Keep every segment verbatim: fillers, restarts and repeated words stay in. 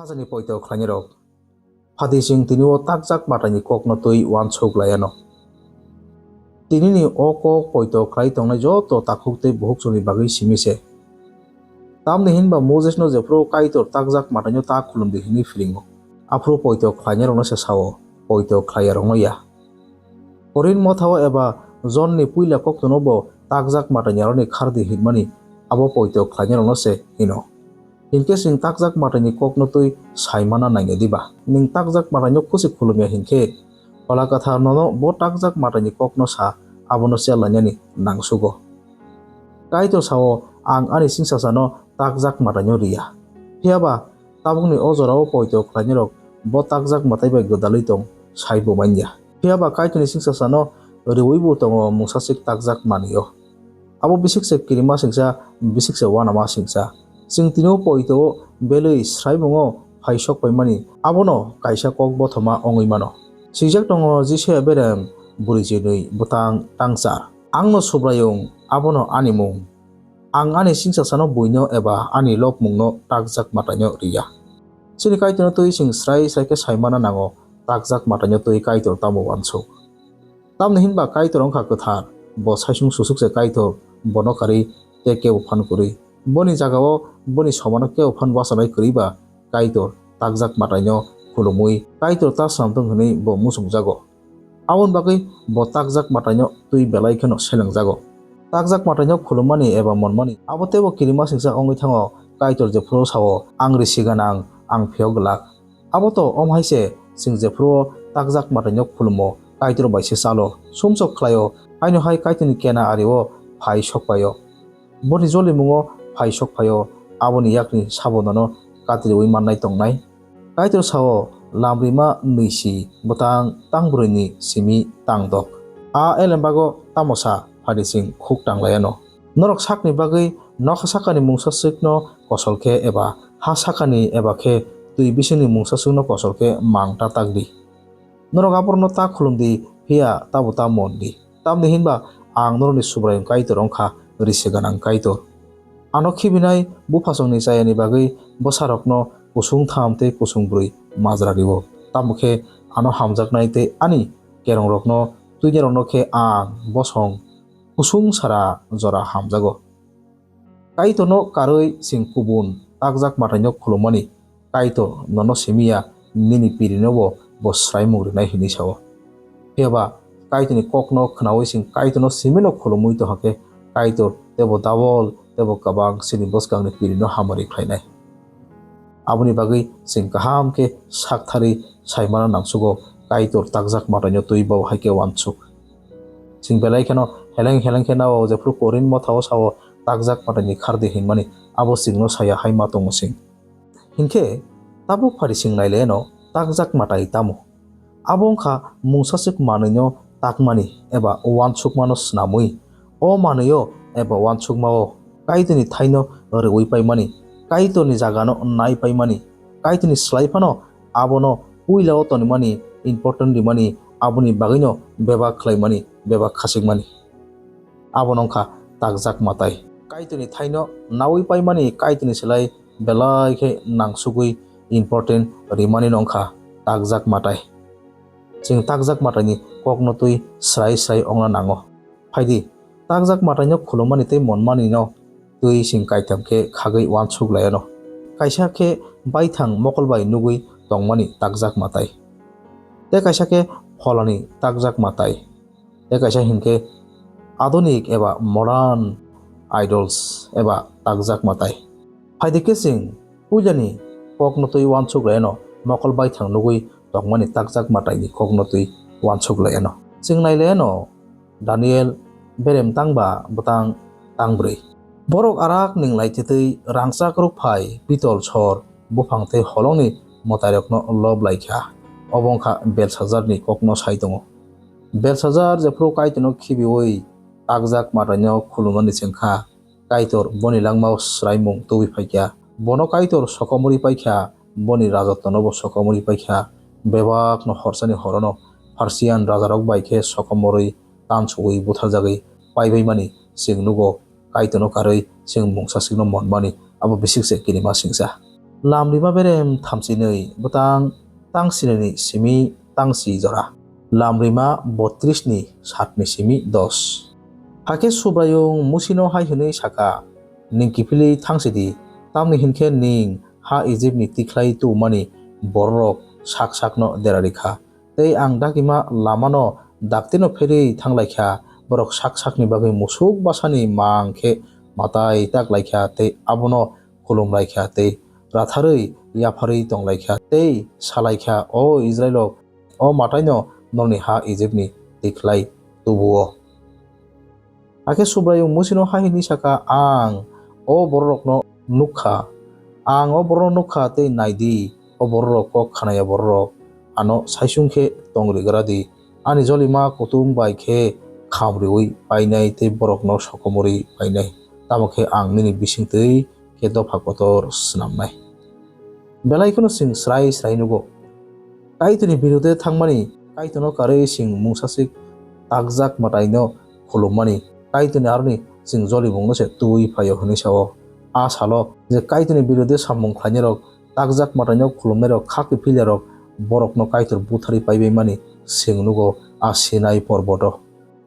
Khajani poito khlainai rok. Phadi chwng tini o takjak mataini kokno twi uansuk laiano. Tinini o kok poito khlai tongnai joto takhuk tei bukhuk chwngni bagwi simi se. Tamni hinba Moses no jephru Kaitor takjak mataino ta khulum di hinwi phiringo. Aphuru poito khlainai rokno se sao, poito khlai ya rokno ya. Korin mothao eba Jon ni puila koktono bo takjak mataini aroni khardi hinmani abo poito khlainai rokno se hino. Hinkhe chwng takjak mataini kokno twi saimana nangya diba? Nwng takjak mataino kusi khulumya hinkhe Phola Kwthar nono bo takjak mataini kokno sa abono chel lainani nangsugo. Kaitor sao, "Ang ani singsasano takjak mataino riya." Phiyaba tabukni o jorao poito khlainai rok bo takjak matai bai gwdalwi tong sai bo manya. Phiyaba Kaitorni singsasano riwi bo tongo mungsaswk takjak manwio. Abo bisik se kirima singsa, bisik se uanama singsa. Chwng tini o poito o belwi sraimungo phai sok paimani, abono kaisa kok bothoma wngwi mano. Swijak tongo Jisaya berem bwrwi chinwi bwtang tangsa. Angno Subraiyung, abono ani mung. Ang ani singsasano buino eba ani lobmungno takjak mataino riya. Chini Kaitorno twi chwng srai srai khe saimana nango, takjak mataino twi Kaitor tamo uansuk. Tamni hinba Kaitor wngkha kwthar, bo saisung susuk se Kaitor, bono karwi tei kebo phan kwrwi. Boni jagao boni somano kebo phan bachanai kwrwi ba Kaitor takjak mataino khulumwi Kaitor ta swnamtong hwnwi bo muchungjago. Aboni bagwi bo takjak mataino twi belai kheno selengjago. Takjak mataino khulummani eba monmani abo teibo kirima singsa wngwi thango, Kaitor jephru sao, "Ang risi gwnang, ang phiyok glak." Abo to om hai se, chwng jephru takjak mataino khulumo, Kaitor bai se chalo, sumsok khlaio, haino hai Kaitorni kena ario phai sok paio. Boni jolimungo phai sok phaio, aboni yakni sabo nono katriwi mannai tongnai. Kaitor sao, lamrima nwisi bwtang tangbrwini simi tangdok. A elembago tamo sa phadi chwng khuk tanglaiano. Norok sakni bagwi nokha sakani mungsaswkno kosol khe eba ha sakani eba khe twi bisingni mungsaswkno kosol khe mang ta takdi. Norok aborokno ta khulumdi, phiya tabo ta mondi. Tamni hinba ang norokni Subraiyung Kaitor wngkha, risi gwnang Kaitor. Ano khibinai buphasongni chayani bagwi bwsarokno kusung tham tei kusung brwi majra rio. Tamo khe ano hamjaknai tei ani kerongrokno twinarokno khe ang bosong kusung sara jora hamjago. Kaitorno karwi chwng kubun takjak mataino khulummani Kaitor nono simi ya, nini pirinobo bo swraimung rwnai hwnwi sao. Phiyaba Kaitorni kokno khnaui chwng Kaitorno simino khulumui tongkha khe Kaitor teibo double teibo kwbang chini bwskangni pirino hamari khlainai. Aboni bagwi chwng kaham khe saktharwi saimano nangsugo, Kaitor takjak mataino twi bo hai khe uansuk. Chwng belai kheno heleng heleng khe nao, jephru Korin mothao sao, takjak mataini khardi hinmani, abo chwngno saya hai ma tongo chwng. Hinkhe tabuk phari chwng nai le no takjak matai tamo? Abo wngkha mungsaswk manwino takmani eba uansukmano snamwi, o manwio eba uansukmao Kaitorni thaino rwui paimani, Kaitorni jagano nai paimani, Kaitorni slai phano abono puilao tonimani, important rimani, aboni bagwino bebak khlaimani, bebak khachikmani. Abono wngkha takjak matai. Kaitorni thaino naui paimani Kaitorni slai belai khe nangsugwi important rimani no wngkha takjak matai. Chwng takjak mataini kokno twi srai srai ongna nango. Phaidi, takjak mataino khulumani tei monmani no twi chwng kaitham khe khagwi uansuk laiano. Kaisa khe baithang mokol bai nugwi tongmani takjak matai. Tei kaisa khe pholani takjak matai. Tei kaisa hinkhe adhunik eba modern idols eba takjak matai. Phaidi khe chwng puilani kokno twi uansuk laiano, mokol baithang nugwi tongmani takjak mataini kokno twi uansuk laiano. Chwng nai laiano Daniel berem tangba bwtang tangbrwi. Borok arak ning lai twi twi rangchak rwk phai pitol sor buphang tei holongni mwtairokno lob lai kha. Obo wng kha Belsazarni kokno sai tongo. Belsazar jephru Kaitorno khibiui takjak mataino khulumnani cheng kha, Kaitor boni langmao swraimung tubui phai kha. Bono Kaitor sokomorwi pai kha, boni rajotwno bo sokomorwi pai kha. Bebakno horsani horono Persian rajarok bai khe sokomorwi tansuwi butharjagwi paibaimani chwng nugo. Kaitorno karwi chwng mungsaswkno monmani abo bisik se kirima singsa. Lamrima berem thamchinwi bwtang tangsinini simi tangsi jora. Lamrima botris ni satni simi dos. Hakhe Subraiyung Musino hai hwnwi saka, "Ning kiphilwi thangsidi, tamni hinkhe ning ha Ijipni tikhlai tubumani bororok sak sakno derarikha." Tei ang dagima lamano daktino pherwi thanglaikha, borok sak sakni bagwi musuk bwsani mang khe matai taklaikha tei abono khulumlaikha tei ratharwi yapharwi tonglaikha tei salaikha, "O Israilrok, o mataino norokni ha Ijipni tikhlai tubu-o." Hakhe Subraiyung Musino hai hwnwi saka, "Ang o bororokno nukha, ang o bororokno nukha tei nai di, o bororok kok khnaya bororok ano saisung khe tongrigra di, ani jolima kutung bai khe khamriui painai tei borokno sokomorwi painai, tamo khe ang nini bisingtwi khe dopha kotor swnamnai." Belai kheno chwng srai srai nugo. Kaitorni birude thangmani, Kaitorno karwi chwng mungsaswk takjak mwtaino khulummani, Kaitorni aroni chwng jolimungno se twiwi phaio hwnwi sao. A salo je Kaitorni birude samung khlainairok, takjak mwtaino khulumnairok, kha kiphilnairok, borokno Kaitor butharwi paibaimani chwng nugo a Sinai porboto.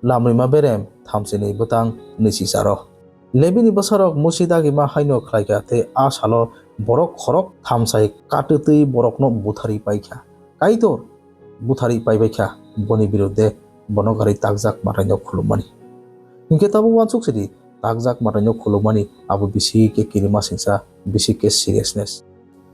Lamrima berem thamchinwi bwtang nwichicharo. Lebini bwsarok Musi dagima haino khlaikha tei a salo borok khorok thamsai katwtwi borokno butharwi paikha. Kaitor butharwi paibaikha boni birude bono karwi takjak mwtaino khulummani. Hinkhe tabuk uansuk sidi, takjak mwtaino khulummani abo bisi khe kirima singsa, bisi khe seriousness.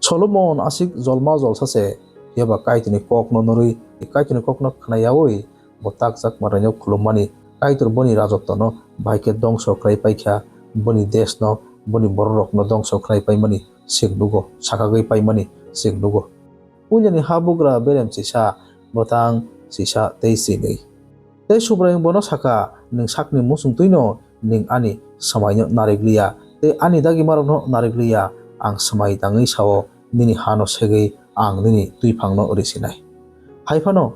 Solomon aswk jolma jolsa se, phiya ba Kaitorni kokno norwi, Kaitorni kokno khna yaui, bo takjak mwtaino khulummani, Kaitor boni rajotwno bai khe dongso khlai paikha, boni deshno, boni bororokno dongso khlai paimani chwng nugo, sakagwi paimani chwng nugo. Puilani habugra berem chisa, bwtang chisa tei chinwi. Tei Subraiyung bono saka, "Nwng sakni muchungtwino nwng ani swmaino narwk liya, tei ani dagimarokno narwk liya, ang swmai tangwi sao, nini hano segwi ang nini twiphangno rw sinai." Hai phano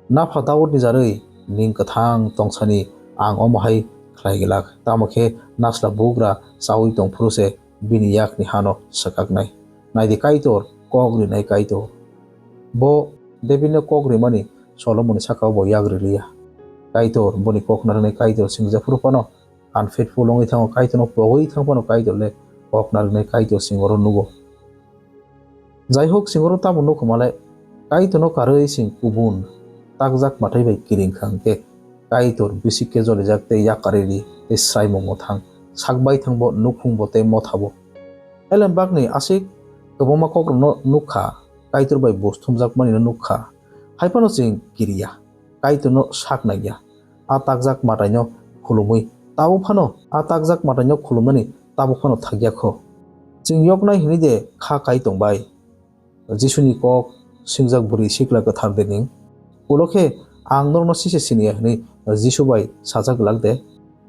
napha Daudni jarwi nwng kwthang tongsani ang omo hai khlai glak, tamo khe nasla bugra chaui tong phuru se bini yakni hano swkaknai. Nai di, Kaitor kok rinai Kaitor. Bo Davidno kok rimani Solomonni saka-o bo yak riliya. Kaitor, boni kok narwknai Kaitor singjaphuru phano, unfaithful wngwi thango, Kaitorno pogwi thang phano Kaitor le kok narwknai Kaitor singoro nugo. Jaihok, singoro tamo nukho male, Kaitorno karwi sing kubun takjak mwtai bai kiring kha hwnkhe, Kaitor bisik khe jolijak tei yakarwi ri tei sraimungo thang, sak bai thang bo, nukhung bo tei motha bo. Elem bakni aswk kwbangma kokrokno nuk kha, Kaitor bai buj thumjakmanino nuk kha, hai phano chwng kiriya, Kaitorno sak naiya. A takjak mwtaino khulumwi tabuk phano, a takjak mwtaino khulumnani tabuk phano thakya kho. Chwng yoknai hwnwi de kha kai tong bai? Jisuni kok singjak bwrwi sikla kwthar de ning? Ulo khe, "Ang norokno sise siniya," hwnwi Jisu bai sajak glak de?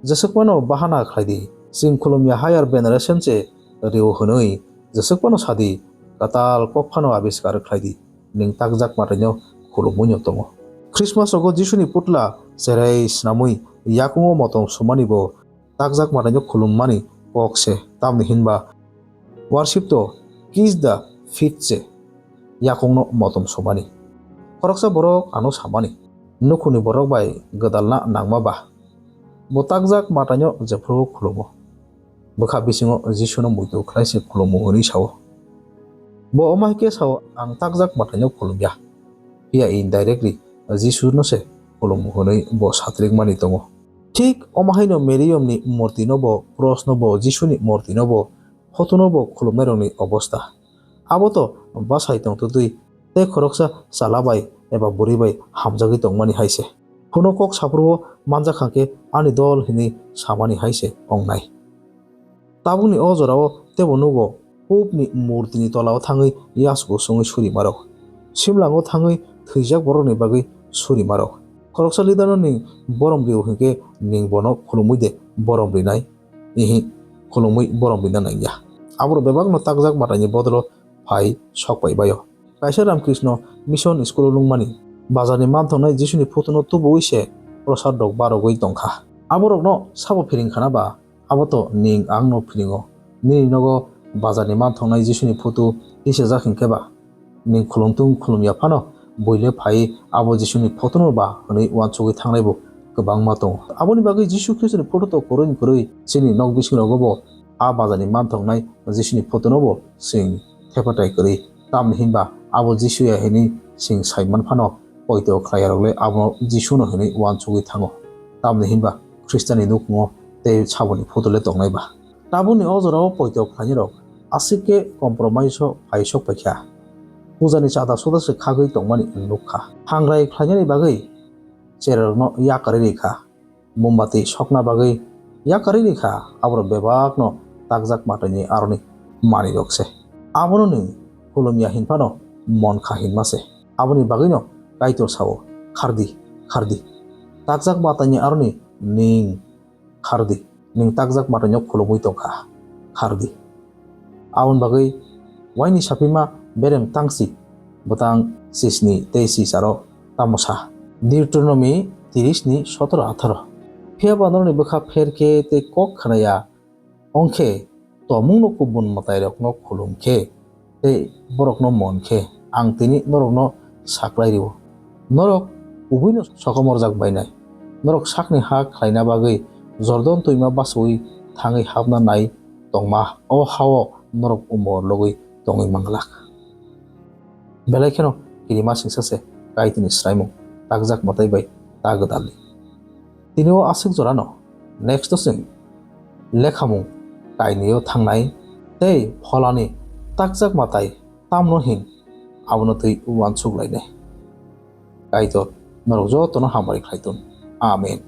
Jeswk phano bahana khlai di, "Chwng khulumya higher veneration se rw," hwnwi jeswk phano sa di, kwtal kok phano abiskar khlai di, nwng takjak mwtaino khulumwino tongo. Christmas rogo Jisuni putla cherai snamwi yakungo motom sumani bo takjak mwtaino khulummani kok se, tamni hinba worship to kiss the feet se, yakungno motom sumani. Khoroksa borok ano samani, nukhungni borok bai gwdalna nangma ba, bo takjak mwtaino jephuru khulumo. Bwkha bisingo Jisuno muitu khlai se khulumo hwnwi sao. Bo omo hai khe sao, "Ang takjak mwtaino khulumya." Phiya indirectly Jisuno se khulumo hwnwi bo satrikmani tongo. Thik omo haino Mariamni murtino bo, krosno bo, Jisuni murtino bo, photono bo khulumnairokni obosta. Abo to bwsai tongtwtwi tei khoroksa chwla bai eba bwrwi bai hamjagwi tongmani hai se. Hwno kok saphuru-o manjak kha khe ani dol hwnwi samani hai se wngnai. Tabukni o jorao teibo nugo, Popni murtini tolao thangwi yasku songwi surimarok, simlango thangwi thwijak borokni bagwi surimarok. Khoroksa leaderno ning borom rio hwnkhe ning bono khulumwi de borom rinai? Ihi, khulumwi borom rina nangya. Aborok bebakno takjak mwtaini bodolo phai sok pai baio. Kaisa Ramkrishna Mission School-o nukmani, bazarni manthoknai Jisuni photono tubuwi se prosad rok barogwi tongkha. Aborokno sabo phiring khana ba? Abo to ning angno phiringo. Nini nogo Bazarni manthoknai Jisuni photo tisajak hinkhe ba, ning khulumthung khulumya phano buile phaiwi abo Jisuni photono ba hwnwi uansugwi thangnaibo kwbangma tongo. Aboni bagwi Jisu Khristoni photo to kwrwini kwrwi chini nok bisingrogo bo a bazarni manthoknai Jisuni photono bo chwng thepatai kwrwi. Tamni hinba abo Jisu ya hinwi chwng sai man phano, poito khlaiyarok le abono Jisuno hinwi uansugwi thango. Tamni hinba Khristani nukhungo tei saboni photo le tongnai ba. Tabukni o jorao poito khlainirok aswk khe compromise-o phai sok paikha. Pujani chada suda se khagwi tongmani nukha. Hangrai khlainani bagwi chererokno yakarwi rikha. Mombati sokna bagwi yakarwi rikha. Aborok bebakno takjak mwtaini aroni manwirok se. Abono nwng khulumya hinphano mon kha hinma se. Aboni bagwino Kaitor sao, "Khardi, khardi. Takjak mwtaini aroni ning khardi. Ning takjak mwtaino khulumwi tongkha. Khardi." Aboni bagwi waini sapima bereng tangsi bwtang sisni tei sisaro tamo sa. Deuteronomy tiris ni sotoro atharo. Phiya ba norokni bwkha pher khe tei kok khnaya wng khe, tomungno kubun mwtairokno khulum khe tei borokno mon khe, ang tini norokno saklai rio. Norok kubuino sokomorjak bainai. Norok sakni ha khlaina bagwi Jordan twima bachaui thangwi hapna nai tongma, o hao norok umor logwi tongwi manglak. Belai kheno kirima singsa se Kaitorni swraimung takjak mwtai bai ta gwdalni. Tini o aswk jorano next o chwng lekhamung kainwio thangnai tei pholani takjak mwtai tamno hin abono twi uansuk lainai. Kaitor norok jotono hamari khlai tun. Amen.